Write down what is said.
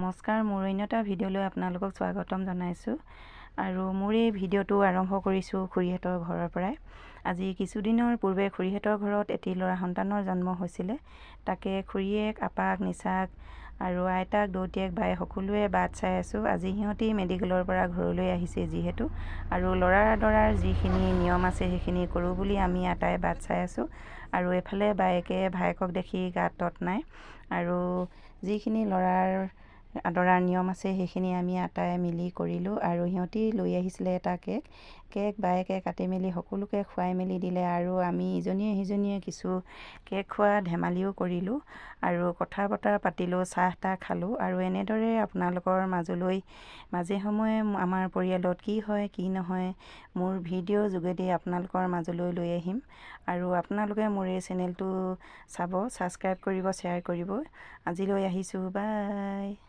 নমস্কাৰ, মোৰ অন্য এটা ভিডিঅ'লৈ আপোনালোকক স্বাগতম জনাইছোঁ। আৰু মোৰ এই ভিডিঅ'টো আৰম্ভ কৰিছোঁ খুৰীহঁতৰ ঘৰৰ পৰাই। আজি কিছুদিনৰ পূৰ্বে খুৰীহঁতৰ ঘৰত এটি ল'ৰা সন্তানৰ জন্ম হৈছিলে। তাকে খুৰীয়েক, আপাক, নিচাক আৰু আইতাক, দৌতিয়েক, বাই সকলোৱে বাট চাই আছোঁ। আজি সিহঁতি মেডিকেলৰ পৰা ঘৰলৈ আহিছে যিহেতু, আৰু ল'ৰাৰ আদৰাৰ যিখিনি নিয়ম আছে, সেইখিনি কৰোঁ বুলি আমি আটাই বাট চাই আছোঁ। আৰু এইফালে বায়েকে ভায়েকক দেখি গাত তত নাই। আৰু যিখিনি ল'ৰাৰ আদৰাৰ নিয়ম আছে, সেইখিনি আমি আটাই মিলি কৰিলোঁ। আৰু সিহঁতি লৈ আহিছিলে এটা কেক। কেক বায়েকে কাটি মেলি সকলোকে খুৱাই মেলি দিলে। আৰু আমি ইজনীয়ে সিজনীয়ে কিছু কেক খোৱা ধেমালিও কৰিলোঁ আৰু কথা বতৰা পাতিলোঁ, চাহ তাহ খালোঁ। আৰু এনেদৰে আপোনালোকৰ মাজলৈ মাজে সময়ে আমাৰ পৰিয়ালত কি হয়, কি নহয়, মোৰ ভিডিঅ'ৰ যোগেদি আপোনালোকৰ মাজলৈ লৈ আহিম। আৰু আপোনালোকে মোৰ এই চেনেলটো চাব, ছাবস্ক্ৰাইব কৰিব, শ্বেয়াৰ কৰিব। আজিলৈ আহিছোঁ, বাই।